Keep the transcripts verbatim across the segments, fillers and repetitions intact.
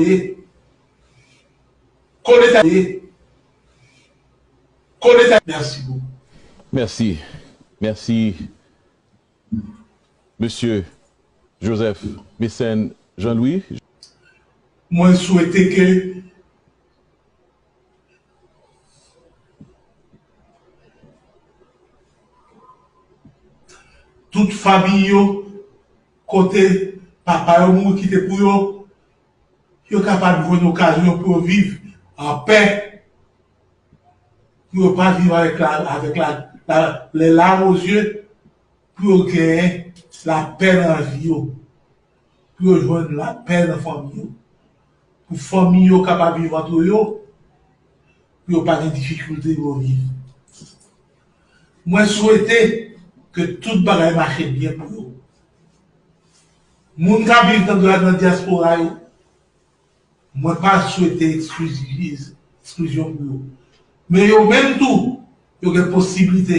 ye. Kote sa ye. Kote sa. Mèsi bokou. Mèsi. Mèsi, mesye Joseph Mécène Jean Louis. Mwen swete ke tout fanmi yo, kote papa yo mouri kite pou yo, yo kapab jwenn okazyon pou yo viv an pè, pou yo pa viv avèk la, avèk la, la, les larmes aux yeux, pou yo genyen lapè nan vi yo, pou yo jwenn lapè nan fanmi yo, pou fanmi yo kapab viv antre yo, pou yo pa gen difikilte pou yo viv. Mwen swete ke tout bagay mache byen pou yo. Moun k ap viv nan, nan dyaspora yo, mwen pa swete eksklizyon pou yo. Men yo menm tou, yo gen posiblite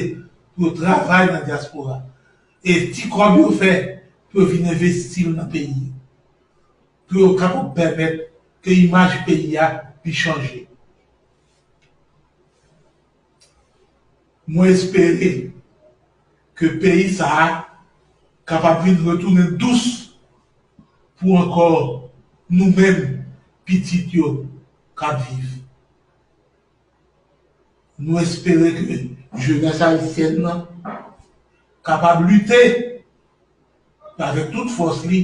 pou yo travay nan dyaspora. E ti kòb yo fè, pou yo vin envesti l nan peyi. Pou yo kapab pèmèt ke imaj peyi a li chanje. Mwen espere ke peyi sa a kapab vin retounen dous pou ankò nou menm pitit yo k ap viv. Nou espere ke jenès ayisyèn nan kapab lite avèk tout fòs li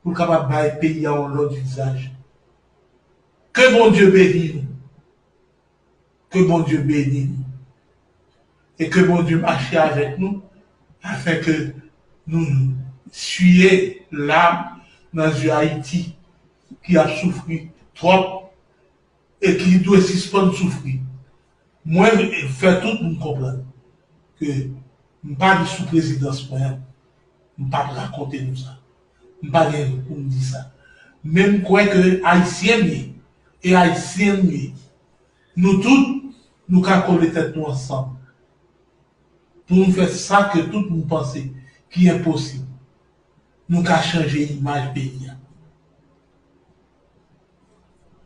pou l kapab bay peyi a yon lòt vizaj. Ke Bondye beni nou. Ke Bondye beni nou. E ke Bondye mache avèk nou, afin ke nou siye lam nan zye Ayiti ki ap soufri twòp e ki dwe sispann soufri. Mwen fè tout moun konprann ke m pa di sou prezidans mwen an, m p ap rakonte nou sa. M pa gen pou m di sa. Men m kwè ke Ayisyen m ye, e Ayisyen m ye. Nou tout, nou ka kole tèt nou ansanm pou nou fè sa ke tout moun panse ki enposib. Nou ka chanje imaj peyi a.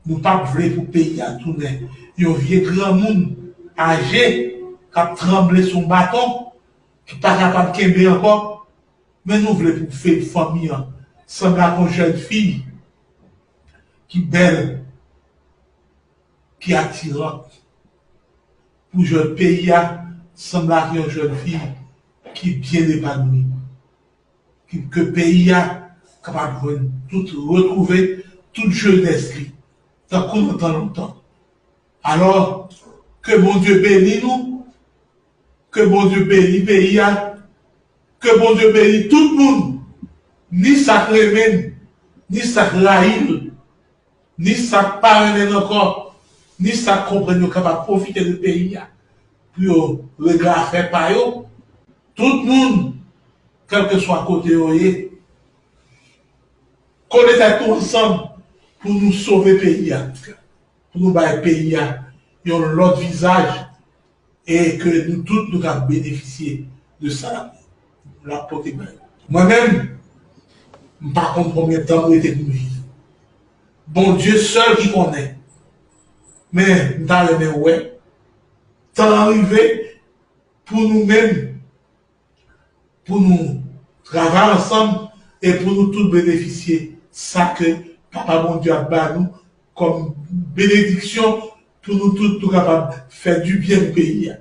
Nou p ap vle pou peyi a tounen yon vye granmoun aje k ap tranble sou yon baton, ki pa kapab kenbe ankò. Men nou vle pou fe-, fanmi an sanble ak yon jèn fi ki bèl, ki atiran, pou jèn peyi a sanble ak yon jèn fi ki byen epanouyi, ki, ke peyi a kapab jwenn tout, retwouve tout jenès li, tankou nan tan lontan. Alò, ke Bondye beni nou, ke Bondye beni peyi a, ke Bondye beni tout moun, ni sa k renmen l, ni sa k rayi l, ni sa k pa renmen l ankò, ni sa k konprann yo kapab pwofite de peyi a pou yo regle afè pa yo. Tout moun, kèlkeswa kote yo ye, kole tèt nou ansanm pou nou sove peyi a, pou nou bay peyi a yon lòt vizaj, e ke nou tout nou ka benefisye de sa l ap, l ap pote bay nou. Mwen menm, m pa konn konbyen tan m rete pou m viv. Bondye sèl ki konnen. Men, m ta renmen wè tan an rive pou nou menm, pou nou travay ansanm e pou nou tout benefisye sa ke Papa Bondye ap ba nou kòm benediksyon pou nou tout nou kapab fè dibyen pou peyi a.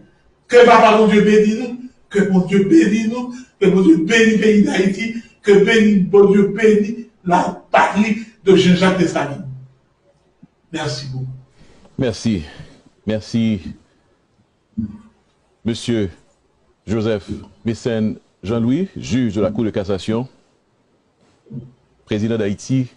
Ke Papa Bondye beni nou, ke Bondye beni nou, ke Bondye beni peyi Dayiti, ke beni, Bondye beni la patrie de Jean-Jacques Dessalines. Mèsi bokou. Mèsi. Mèsi, mesye Joseph Mécène Jean Louis, jij de la Cour de cassation, prezidan Dayiti.